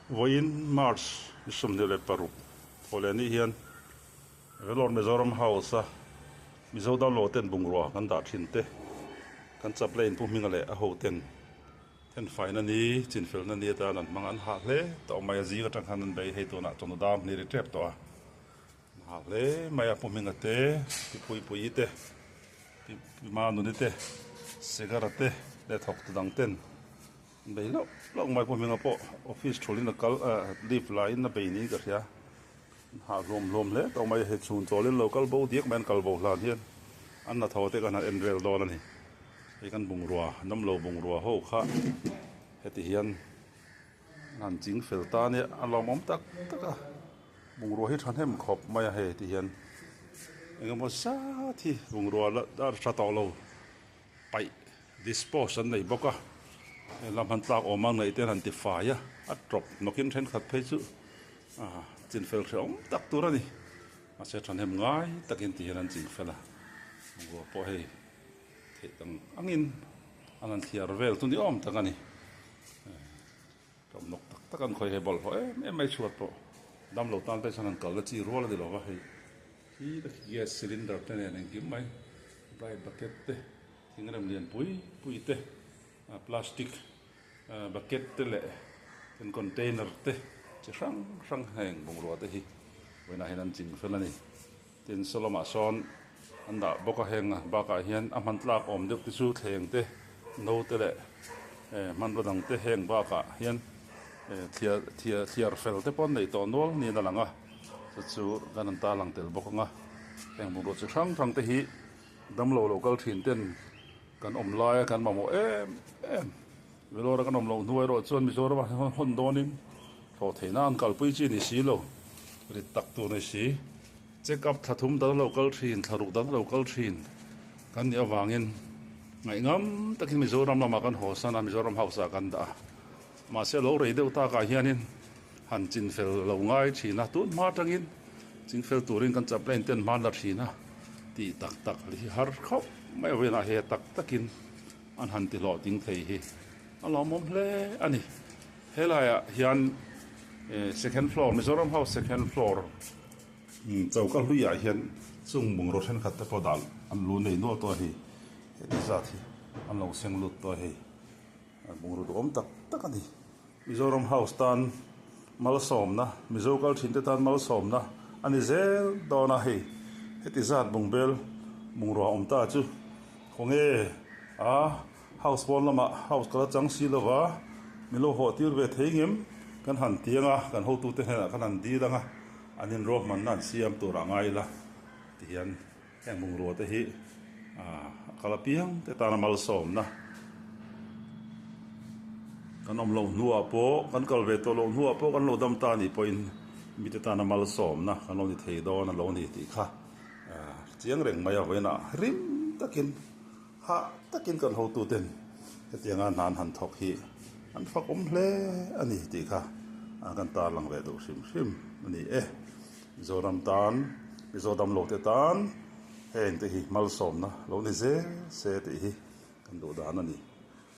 Vawiin March ni 26 thawhleh ni hian Vellore Mizoram House a Mizo damlo ten bungrua kan dah thin te kan chaplain Pu Hminga leh a ho ten thenfaina ni chinfelna ni atan an hmang an hah hle tawh mai a zing atang khan an bei hei tunah chawhnu dam ni ri tep tawh a an hah hle mai a Pu Hminga te Pi Puipuii te Pi Manuni te Segara te leh thawk tu dang ten Bei loh loh mai pawh hminga pawh office thulin a kal eh leave la in a bei niin ka hria hah hlawm hlawm hle tawh mai hei chhun chawlin lo kal bo diak mai an kal bo hlan hian an hnathawh te khan han en vel dawn a ni hei kan bungrua damlo bungrua ho kha heti hian an han ching fel ta nia a lawmawm tak tak a bungrua hi thahnem khawp mai a hei ti hian engemaw zat hi bungrua la tha tawh lo. Paih dispose an nei bawk a, helam han tlak awm a ngaih te an han ti fai a, a tawp nawkin thenkhat phei chu ah chinfel hrehawm tak tur a ni. Mahse thahnem ngai takin ti hian an chinfel a, bungrua pawh hei theih ang angin an han thliar vel chu ni awm tak a ni. Tawp nawk tak tak an khawi hei bawlhhlawh em em mai chhuat pawh damlo tan te chuan han kalna chi rual a ni lo va hei. Khi te khi gas cylinder te nen engkim mai bright bucket te thingrem lian pui pui te plastic bucket te leh tin container te chi hrang hrang heng bungrua te hi vawiinah hian an ching fel a ni. Tin saw lamah sawn an dah bawk a heng bakah hian a hman tlak awm deuh te chu thleng te no te leh hmanraw dang te heng bakah hian thliar thliar thliar fel te pawh an neih tawh nual niin a lang a. Chu chu kan an tarlang tel bawk ang a, heng bungrua chi hrang hrang te hi damlo lo kal thin ten kan awm laia kan mamawh em em. Vellore kan awm loh hnu erawh chuan Mizoram ah hian hawn dawnin thlawh theihna an kalpui chi ni si lo, rit tak tur ni si. Check up thla thum dang lo kal thin, thla ruk dang lo kal thin kan nih avangin ngaihngam takin Mizoram lamah kan haw san a, Mizoram House ah kan dah a. Mahse lo rei deuh takah hianin han chinfel lo ngai thin a, tun hma atangin chinfel turin kan chaplain ten hma an la thin a tih tak tak hi har khauh mai awianah he tak takin an han ti hlawhtling thei hi a lawmawm hle a ni. Helaiah hian second floor Mizoram House second floor choka hluiah hian chung bungraw thenkhat te pawh dah an lu nei nual tawh a ni, heti zat hi an lo seng lut tawh a hei. Bungraw duhawm tak tak a ni. Mizoram House tan malsawmna, Mizo kal thin te tan malsawmna a ni zel dawn a hei. Heti zat bungbel bungrua awm ta chu khawnge a house pawn lamah house kala chang si lova min lo hawh tir ve thei ngem kan han ti anga kan hotute hnenah khan han dil anga an inruahmanna an siam tur a ngai ila tihian Heng bungrua te hi a kal apiang te tana malsawmna kan awm loh hnuah pawh kan kal ve tawh loh hnuah pawh kan lo dam ta anih pawhin mite tana malsawmna kan lo ni thei dawn a lo ni tih kha chiang reng mai a vawiinah rim takin hah takin kan hotuten hetianga hna an han thawk hi an fakawm hle a ni tih kha kan tarlang ve duh hrim hrim a ni e. Mizoram tan, Mizo damlo te tan heng te hi malsawmna lo ni zel se tih hi kan duh dan a ni.